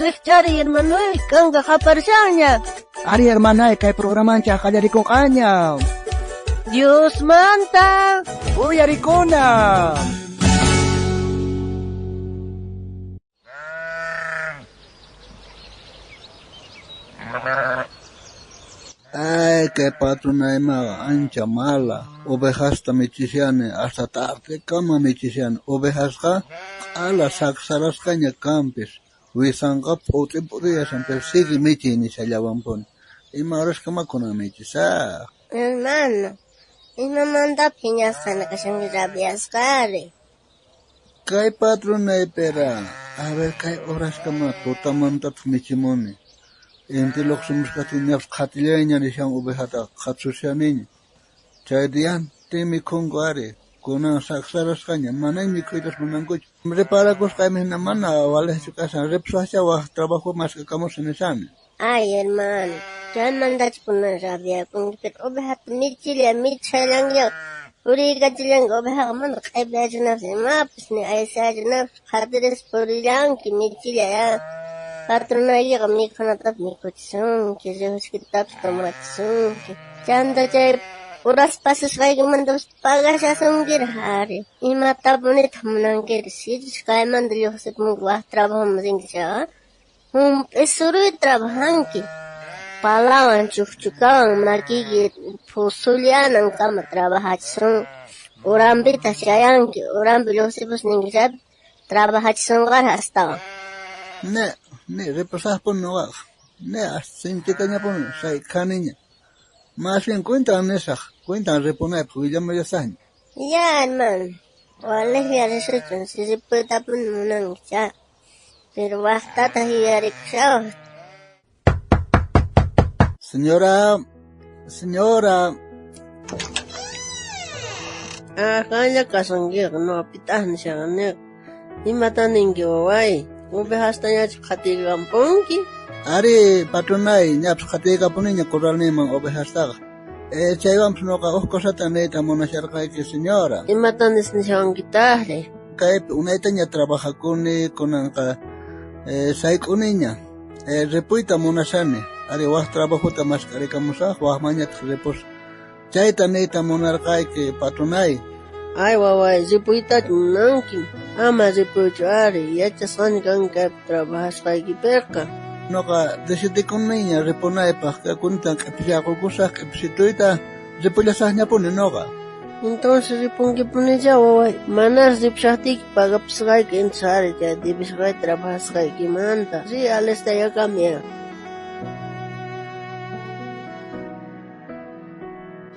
Rijch'ariy, hermanoy, k'anka qaparishanña. Ari, hermanay, kay programanchej qallarikonqaña. Diosmanta Uyarikuna. Ay, kay patronaymaqa ancha mala. Ovejasta michishani, hasta tardekama michishani. Ovejasqa q'ala saksarasqaña kanpis. Wisanqa p'ut'i p'ut'iyashan, pero sigue michiy nishallawanpuni. Ima horaskama kunan michisaj. Hermano, imamanta phiñasqa kashanki rabiasqari? Kay patronaypira, a ver kay horaskama tutamantataq michimuni. Inti lluqsimushkaqtin ñapis qhatillayña nishan ovejataqa qhatushaniña. Chay diantin mikhunku ari, kunan saksarasqaña, manaña mikhuytas munankuchu. Reparakusqaymi hina mana waliqchu kashan, ripusaqchá waq trabajo mask'akamusaq nishani. Ay, hermano, chaymantachu kunan rabiakunki, pero ovejata michilla michishallankiña puriykachillanki ovejaqa mana q'ipiyachinapis imapis ni aysachinapis qhatirispa purillanki michilla ya. Patronaykiqa mikhunatapis mikhuchisunki, refresquitapis tomachisunki. Chanta chay horas pasasqaykimantapis pagashasunkirej ari. Imatapunitaq munankiri, sichus kaymanta lluqsipunki waq trabajoman rinki chayqa, hump'isuruyta trabajanki. Palawan chukchukawan makiyki phusullanankama trabajachisun. Uranpitaq chayanki, uranpi lluqsipus ninki chaypis trabajachisunqaraj astawan. Ne, ne, ripusaqpuni nuqaqa. Ne, hasta sinchitañapuni sayk'aniña. Más bien cuentan nisaq, cuentan ripunaypaq willamullasaqña. Ya, hermano, waliqlla risuchun si ripuytapuni munanki chay. Pero waqtataq yuyarikushawaq. Señora, señora. Ah, qanlla kashankiqa, nuqapitaq nishaqaniqa. Imata ninki waway? Ovejastañachu qhatiykampunki? Ari, patronay, ñapis qhatiykapuniña corralninman ovejastaqa. Chaywanpis nuqa uj cosata niyta munasharqayki, señora. Imata nishawankitaqri? Kaypi unaytaña trabajakuni, kunanqa sayk'uniña. Ripuyta munashani. Ari, waq trabajota mask'arikamusaq, waqmanñataq ripusaq. Chayta niyta munarqayki, patronay. Ay, waway, ripuytachu munanki? Ama ripuychu ari, yachasqaña kanki kaypi trabajasqaykipiqa. Nuqa decidikuniña ripunaypaq, kuntan q'ipishaqukusaq, q'ipisituyta ripullasaqñapuni nuqa. Entonces ripunkipunichá waway, manas ripushaqtiyki pagapusqayki entonces ari chay debisqayki trabajasqaykimanta. Ri alistayakamiya.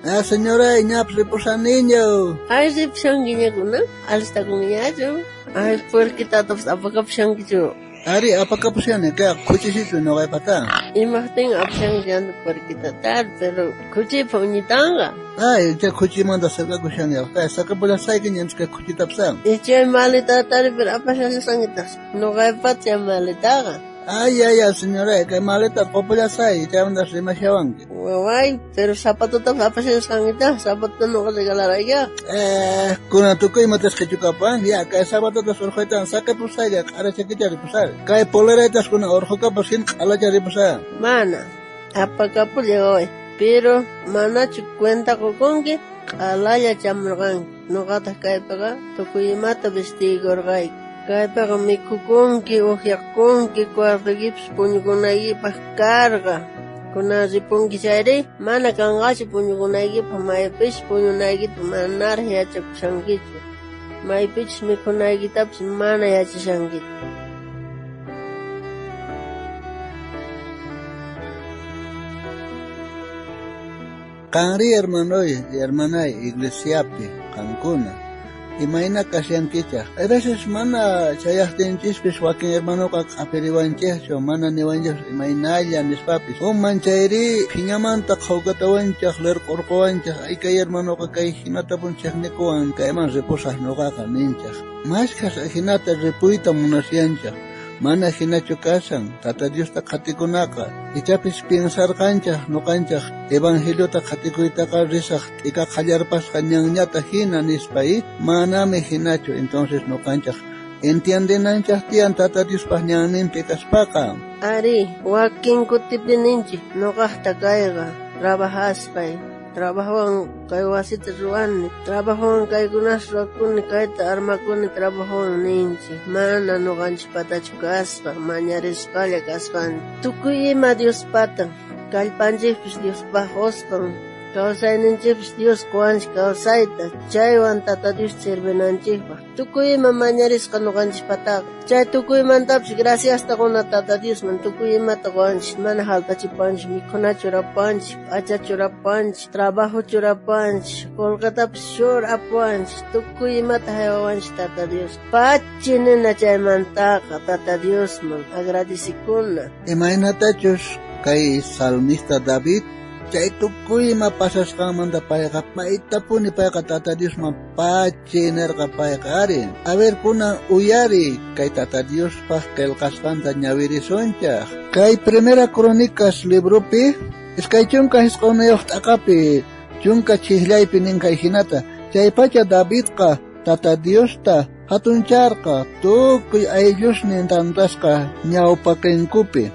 Ah, señora, ñapis ripusaniña. Ay, ripushankiña kunan, alistakunkiñachu. Ay, puerquitatapis apakapushankichu. Ari, apakapushani, kay khuchisitu nuqaypata. Imaqtin apashanki chanta puerquitatar, pero khuchipa uñitanqa. Ay, chay khuchimanta saqakushani, kay saqapullasaykiña entonces kay khuchitapis. Y chay maletatari, pero apashallasankitaq, nuqaypata chay maletaqa. Ay, ay, ay, señora, kay maleta qupullasay, chaymanta rimashawanki. Waway, pero zapatotapis apashallasqankitaq, zapatota nuqa regalarayka. Kunan tukuy imatas qichukapan, ya, kay zapatotas urquytan saqipusaylla, q'arachakicha ripusay. Kay poleraytas kunan urqukapus hina q'alacha ripusay. Mana, apakapulla waway, pero manachu cuenta qukunki, q'alalla chamurqanki. Nuqataq kaypiqa tukuy imata vestiykurqayki. Kaypiqa mikhukunki, uqyakunki, cuartoykipis puñukunaykipaq karqa. Kunan ripunki chayri, mana kanqachu puñukunaykipaq, maypichus puñunaykita manaraj yachakushankichu. Maypichus mikhunaykitapis mana yachashankichu. Qanri hermanoy, hermanay, iglesiapi, qankuna, imayna kashankichaq. A veces mana chayaqtinchispis wakin hermanoqa q'apiriwanchikchu, mana niwanchikchu imaynalla nispapis. Uman chayri phiñamanta qhawkatawanchaq, lirq'urquwanchaq, ay kay hermanoqa kay hinatapun chiqnikuwan, kayman ripusaq nuqaqa ninchaq. Mashkhas ajinata ripuyta munasyanchaq. Mana hinachu kashan, Tata Diosta qhatikunaqa. Ichapis piensarqanchaq nuqanchaq evangeliota qhatikuytaqa risaq t'ika qallarpasqa ñanñata hina nispa, manami hinachu. Entonces nuqanchaq Entiendenanchej tiyan Tata Diospaj ñanninpi kaspaqa. Ari, wakin kutipi ninchej noqajta kayqa trabajasqay, trabajowan kay wasita ruwani, trabajowan kaykunas ruwakuni, kayta armakuni trabajowan ninchej, mana noqanchejpatachu kasqa, mañarisqalla kasqanchej. Tukuy ima Diospata, kallpanchejpis Diospaj qosqan, kawsayninchejpis Dios qowanchej kawsayta, chaywan Tata Dios sirvinanchejpaj. Tukuy ima mañarisqa noqanchejpataqa. Chay tukuymantapis graciasta qona Tata Diosman, tukuy imata qowanchej, mana jaltachipanchej, mikhuna churapanchej, p'acha churapanchej, trabajo churapanchej, qolqetapis churapuwanchej, tukuy imata jaywawanchej Tata Dios. Pachi nina chaymantaqa Tata Diosman agradecikuna. Imaynatachus kay salmista David chay tukuy ima pasasqanmanta payqa maytapuni payqa Tata Diosman pachi nerqa payqa ari. A ver, kunan uyari kay Tata Diospaj qillqasqanta ñawirisunchaj. Kay Primera Crónicas libropi 29 t'aqapi 10 chijllaypi nin kay hinata. Chaypacha Davidqa Tata Diosta hatuncharqa tukuy ayllusnin tantasqa ñawpaqinkupi.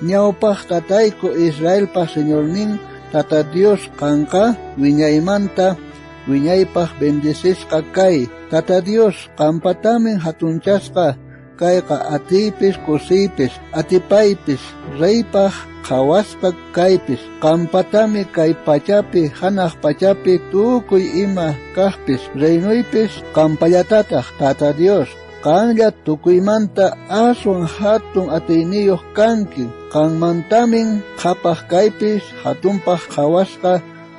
Ñawpaj tatayku Israelpa Señornin Tata Dios qanqa wiñaymanta wiñaypaj bendecisqa kay. Tata Dios qampatamin hatunchasqa kayqa atiypis kusiypis atipaypis reypaj qhawasqa kaypis qampatami kay pachapi hanaq pachapi tukuy ima kajpis reynuypis qampallatataj Tata Dios. Qanlla tukuymanta aswan hatun atiyniyuq kanki, qanmantamin qhapaq kaypis hatunpaq qhawasqa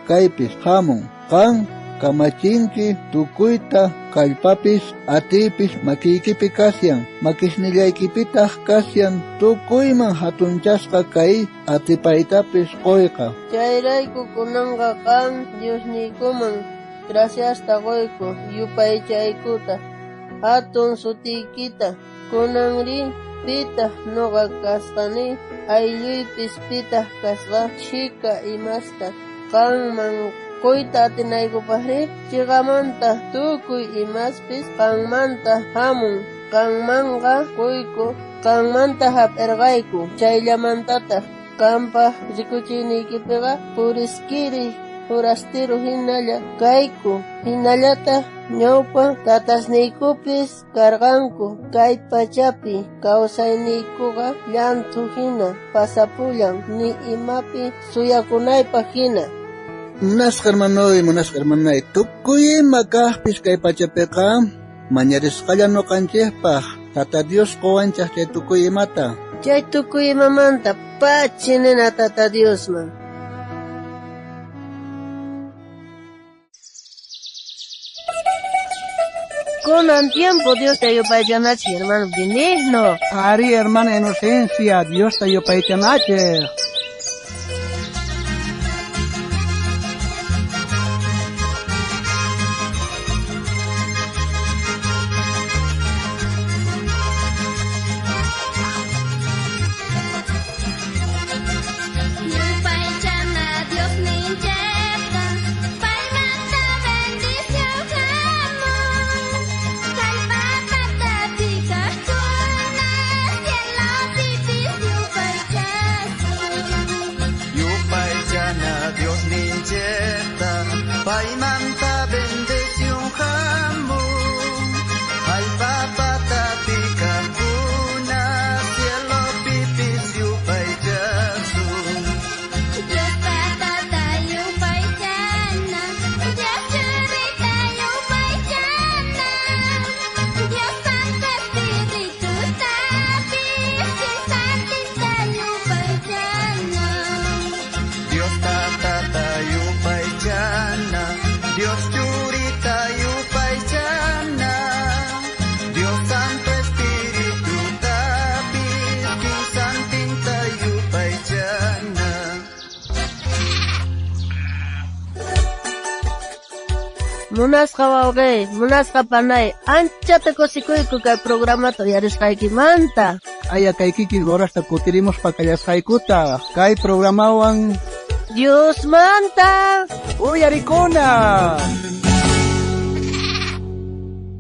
kaypis hamun. Qan kamachinki tukuyta kallpapis atiypis makiykipi kasyan, makisnillaykipitaq kasyan tukuyman hatunchasqa kay atipaytapis quyqa. Chayrayku kunanqa qan Diosniykuman graciasta qoyku yupaychaykuta hatun sutiykita. Kunanri pitaj noqa kasqani, aylluypis pitaj kasqa chhika imasta qanman qoyta atinaykupajri, chiqamanta tukuy imaspis qanmanta hamun, qanmanqa qoyku, qanmanta hap'irqayku, chayllamantataj qanpaj rikuchiyniykipiqa puriskiri forasteru hinalla kayku, hinallataj ñawpa tatasniykupis karqanku. Kay pachapi kawsayniykuqa llanthu hina pasapullan, ni imapi suyakunaypaj hina. Munasqa hermanoy, munasqa hermanay, tukuy ima kajpis kay pachapiqa mañarisqalla noqanchejpaj Tata Dios qowanchej chay tukuy imata. Chay tukuy imamanta pachi nina Tata Diosman. Kunan tiempo Diosta yupaychanachej, hermano Benigno. Ari, hermana Inocencia, Diosta yupaychanachej. Yupaychana Diosninchejta, paymanta bendición hamun. Kallpapatapi kajkuna, cielopipis yupaychasun. Yupaychana Diosninchejta, paymanta bendición hamun. Allpapatapi kajkuna, cielopipis yupaychasun. Dios Tatata yupaychana, Dios Churita yupaychana, Dios Santo Espiritutapis kinsantinta yupaychana. Dios Tatata yupaychana, Dios Churita yupaychana, Dios Santo Espíritu tapis kinsantinta yupaychana. Munasqa wawqey, munasqa panay, anchata kusikuyku kay programata uyarisqaykimanta. Aya kay kikin horasta kutirimuspa kallasqaykuta kay programawan Diosmanta uyarikuna.